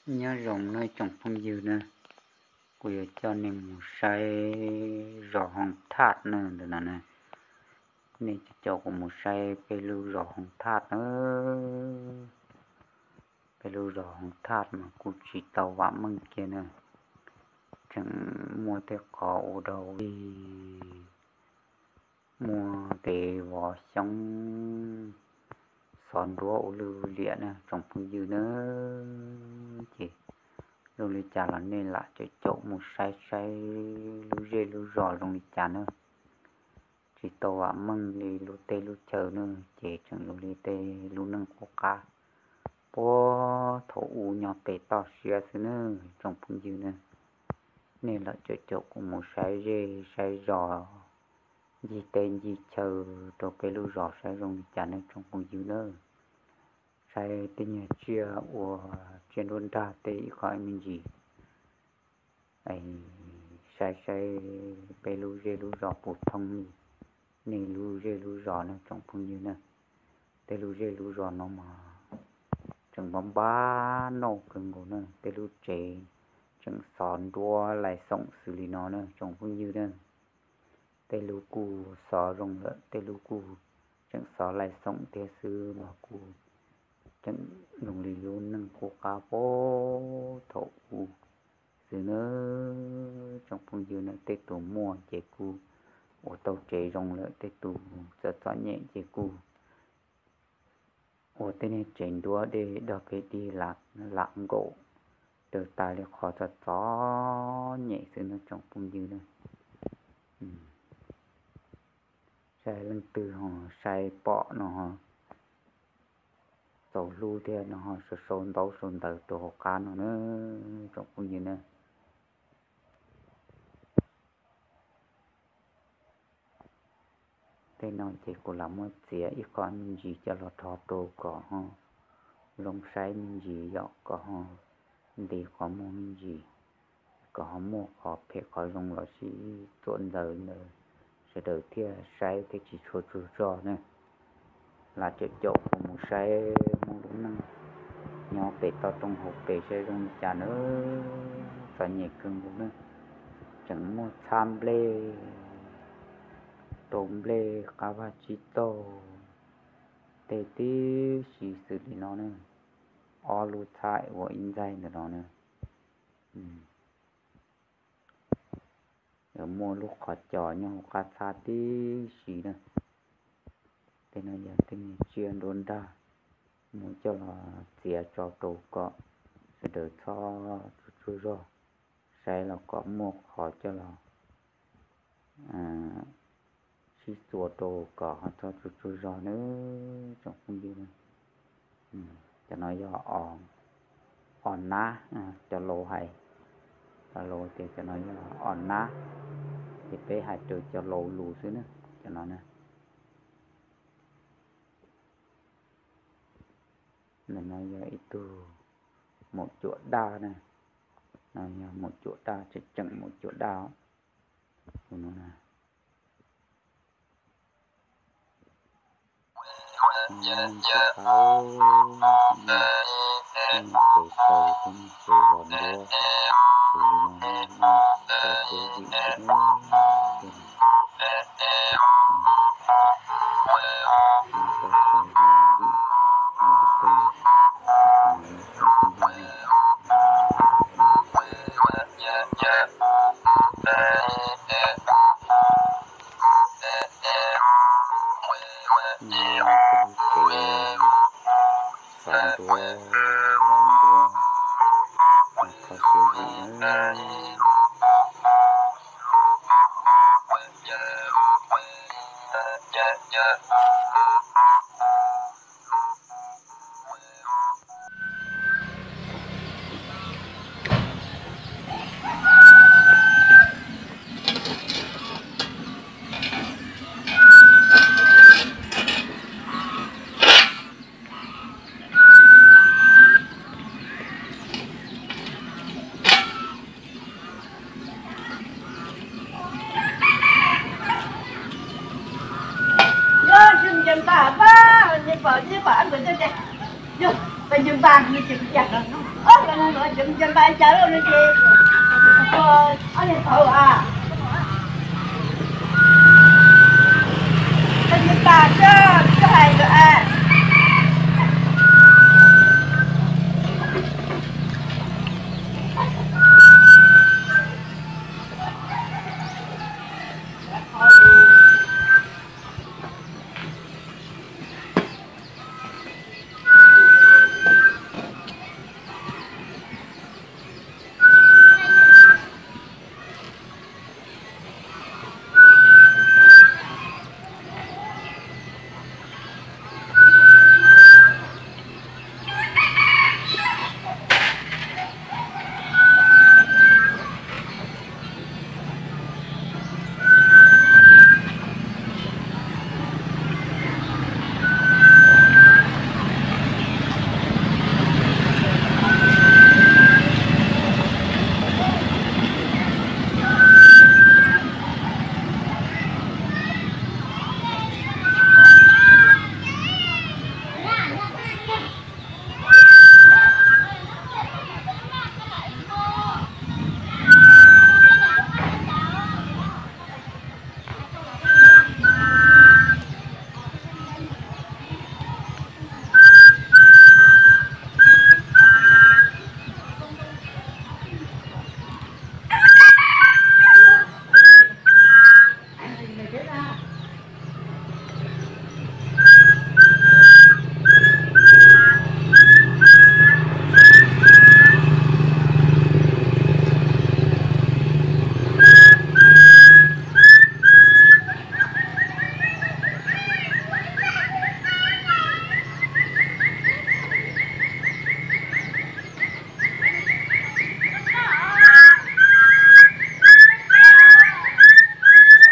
Nyob zoo nawb tsoom phooj ywg na, kuv yuav coj nej mus saib zos Hoov Thaj na ntawm no na. Nej caum kuv mus saib peb lub zos Hoov Thaj na. Peb lub zos Hoov Thaj mas kuj tsis tau vam meej kiag na, tseem muaj tej qhov ua dog ua dig, muaj tej vov xyoob, xov nruab ua luj liam na tsoom phooj ywg na. Ces zoo li cas los nej lam caum caum mus saib saib lub zej lub zos zoo li cas na. Tsis tau vam meej li lub teb lub chaw na, ces tseem zoo li tej lub neej qub qab puag thaum ub nyob pem toj siab xwb na tsoom phooj ywg na. Nej lam caum caum kuv mus saib zej saib zos, ncig teb ncig chaw rau peb lub zos saib zoo li cas na tsoom phooj ywg na. Saib tej nyuag tsiaj ua tsiaj nruab nrag tej ib qho me ntsis, saib saib peb lub zej lub zos puas thooj li nej lub zej lub zos na tsoom phooj ywg na. Tej lub zej lub zos no mas tseem npab npab noj kawg nkaus na, tej lub tsev tseem xov nruab lais xoom xws li no na tsoom phooj ywg na. Tej lub kuj xov zoo lawm, tej lub kuj tseem xov lais xoom thiab xwb los kuj tseem zoo li lub neej qub qab puag thaum ub xwb na tsoom phooj ywg na. Tej tus muaj ces kuj ua tau tsev zoo lawm, tej tus txom txom nyem ces kuj ua tej niag tsev nruab dej dog dig lam nkaum raws tas li qhov txom txom nyem xwb na tsoom phooj ywg na. Saib leej twg ho saib pom no ho txaus hlub thiab no ho sau sau ntaub sau ntawv rau hauv qab no na tsoom phooj ywg na. Tej no ces kuv lam muab txiav ib qho me ntsis coj los rho rau kom ho zoo saib me ntsis yom, kom ho nti qhov muag me ntsis, kom ho muaj qhov phem qhov zoo los sib txuam ntxaws ntawd, sawv daws thiaj saib thiaj tsis tshua tsaug zog ne. Lam caum caum kuv mus saib Hmoob lub neej nyob pem toj roob hauv pes saib zoo li cas na. Txom nyem kawg nkaus na. Tseem muaj txhab nplej, rau nplej qab vaj tsib taug, tej tib si xws li no na. Ob lub txhab ua ib ntxaig ntawm no na. Yuav muaj lub qhov cos nyob hauv qab txhab tib si na. Tej no yog tej me tsiaj nruab nrag, muab coj los txiav tso rau kom sawv daws txhob tsaug tsaug zog, saib los kom muaj qhov coj los sib txuas rau kom ho txhob tsaug tsaug zog nawb tsoom phooj ywg. Cov no yog os nab, cov laus hais, cov laus tias cov no yog os nab, ces peb hais raws cov laus lus xwb na, cov no na. Ntawm no yog ib tug maum cuam daj na, no yog maum cuam daj, tseem tseem maum cuam daj os. Tus no na, tus no neeg tsis qab, tus no tus taw tus neeg tsis zos ntuav, tus li no neeg tau kev vim tus no, tus no neeg tau kev vim tus no, tus no neeg tau kev vim no, tus no kev xav ntuav, zos ntuav, qhov siab vim na.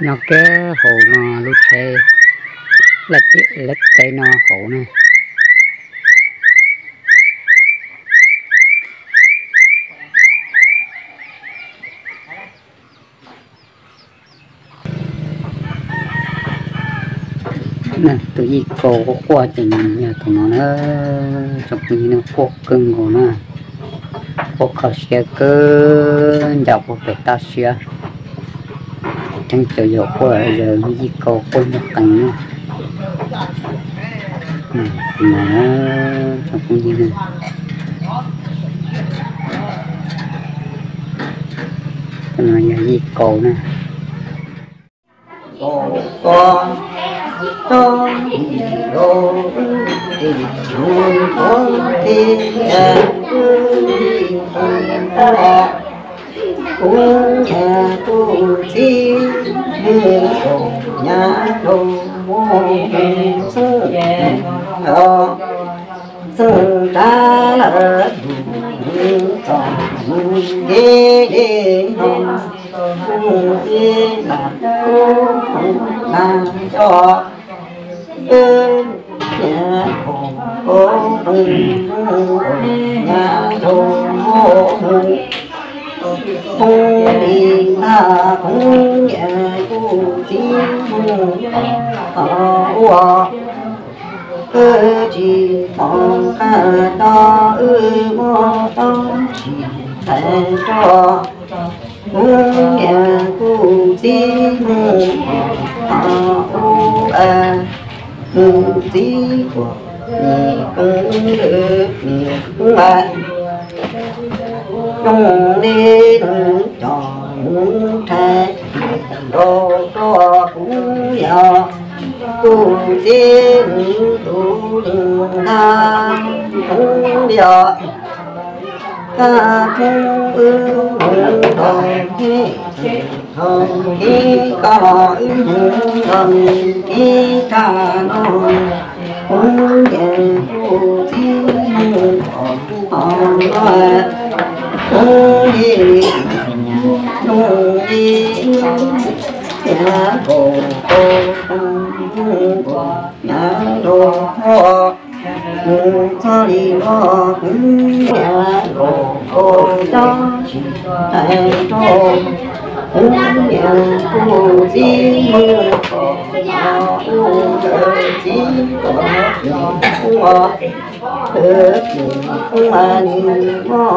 Nyob kiag hauv no lub tsheb laj tim laj teb no hauv na. Tus yij kaus quaj quaj ces nws yog tus no na, tsoom phooj ywg, nws quaj kawg nkaus na, quaj kho siab kawg ncaus puag pem toj siab. Tseeb cov yau quaj zaws, yij kaus quaj ncaj qees na. Tus no na, tsoom phooj ywg, tus no yog yij kaus na. Txawm rov lawm tus txom nyem deb deb no, tus ib lam kub tus lam coj, wb niam kaus kaus rooj, niam rau mus, poob li ntag poob niam kuj txiv mus ua. Wb tsis pom qab tau, wb muab tau tsis hais tso. Kuv niam kuv txiv mus, kuv txiv tuaj, nws koob lwm nws koob, zoo li nws cov nws rhais los rau kuv niam kuv txiv tus ntag, kuv niam. Koj txhob wb mus nrog neb, txhob neb koj los wb mus nrog neb tag no. Kuv niam kuv txiv mus tom no, kuv niam mus li niam kaus kaus mus nkaus niam rau hov. Mus txog li no kuv niam kaus kaus cov tsis hais rau, kuv niam kuv txiv mus kom no ua ntawd txiv kom nws ua, ntawd nws ua nws muab